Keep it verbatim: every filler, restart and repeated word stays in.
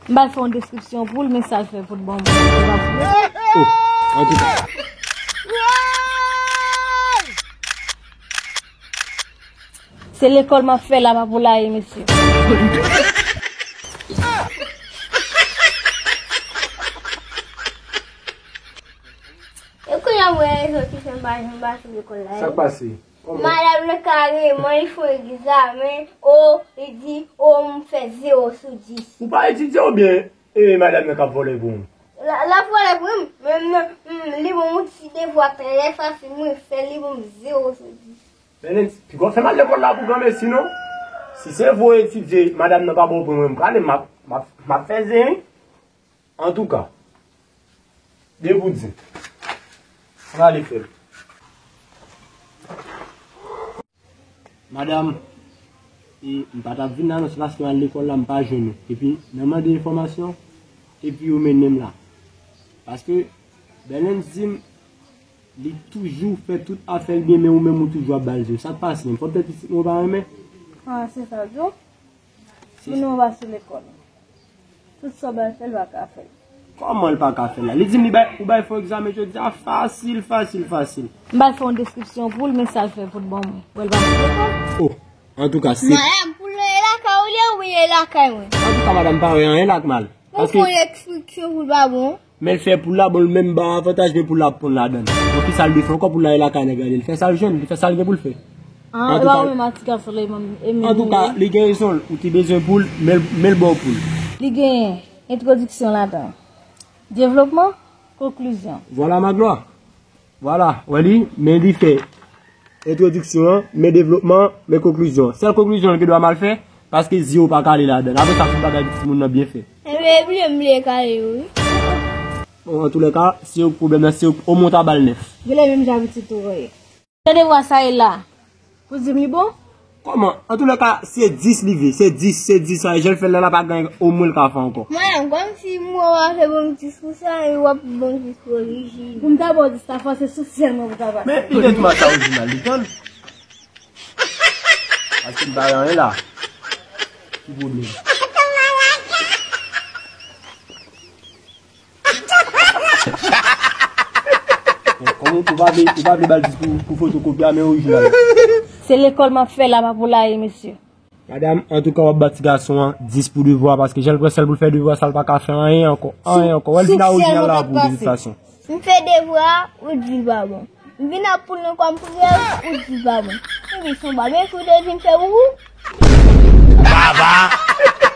M pral fè yon deskripsyon pou l, men sa l fè pou l ban mwen. Oh, antouka. Se lekòl m ap fè la, pa pou la ye, mesye. E kounye a, mwen rezon ki fè m pa janm pase lekòl la. Sa k pase? Kòman? Madanm nan kareman, li fè yon egzamen, o, li di, o, m fè zewo sou dis. Ou pa etidye oubyen e madanm nan k ap vòlè pou ou? L ap vòlè pou m, men m nan, m, li ban m yon ti devwa trè fasil, mwen fè l, li ban m zewo sou dis. Bèlens, piga w fè m al lekòl la pou granmesi non. Si se vre w etidye, madanm nan pa ba w pwen, mwen m prale, m ap, m ap, m ap fè zen wi. Antouka, de pou di. Ann ale fè l. Madanm, e, m pa t ap vin la non, se paske m al lekòl la, m pa jwenn ou. Epi, nan mande enfòmasyon, epi ou mennen m la. Paske, Bèlens di m, li toujou fè tout afè l byen, men ou menm ou toujou ap ba l zen. Sa k pase menm? Fò petèt pitit mwen ou pa renmen? Ah, se sa w di w? Moun nan pa sou lekòl. Tout sa w ba l fè, l pa ka fè l. Kòman l pa ka fè l la? Li di m li bay, ou bay fè yon egzamen jodi a, fasil, fasil, fasil. M pral fè yon deskripsyon pou l, men sa l fè pou l ban mwen. Wè l pa sou lekòl. Oh, antouka, se... Madanm, pou l ye lakay ou li ye, ou ye lakay mwen. Antouka, madanm, pa wè anyen la k mal. Ou fè yon ekspliksyon pou l pa bon. Men l fè poul la, bon, l menm ba avantaj, men poul la ap ponn ladan l. Bon, kisa l dwe fè ankò? Poul la e lakay nèg la, li fè sa l jwenn, li fè sa l gen pou l fè. Ah, e pa ou menm a ti gason la, e menm, e menm... Antouka, li gen rezon l, ou te bezwen poul, men l, men l ba w poul. Li gen entwodiksyon ladan. Devlopman, konklizyon. Vwala, Maglwa. Vwala, wè li, men li fè entwodiksyon an, men devlopman, men konklizyon. Sèl konklizyon l gen dwa mal fè, paske zye w pa kale ladan l. Apre sa, se yon bagay pou timoun nan byen fè. Ebyen, ebyen, m bliye kale yo, wi. Bon, antoulèka, se yo k pwoblèm nan, se yo k omwen w ta ba l nèf. Genlè menm jan pitit ou ye. Tande vwa sa ye la. Pou di m li bon? Kòman? Antoulèka, se dis li vle. Se dis, se dis sa. Jan l fè l la, l pa gen omwen l ka fè ankò. Mwen, kòmsi mwen w ap fè bon dis pou sa, e w ap bon dis pou orijin. Pou m ta ba w dis la, fò se sou sèlman pou ta pase. Men, li te di m sa orijinal, li tann. Paske m pa wè anyen la. Ki pwoblèm? Bon, kòm ou, ou pa vle, ou pa vle ba l dis pou, pou fotokopi a, men orijinal. Se lekòl m ap fè la, pa pou la ye, mesye. Madanm, antouka, w ap ba ti gason an dis pou devwa, paske jan l pran sèl pou l fè devwa sa, l pa ka fè anyen ankò. Anyen ankò. Wè l vin a orijinal la pou de tout fason. M fè devwa, ou di l pa bon. M vin ap poul nan kò m priyè, ou di l pa bon. Epi se yon bagay pou te di m fè pou ou. Baba!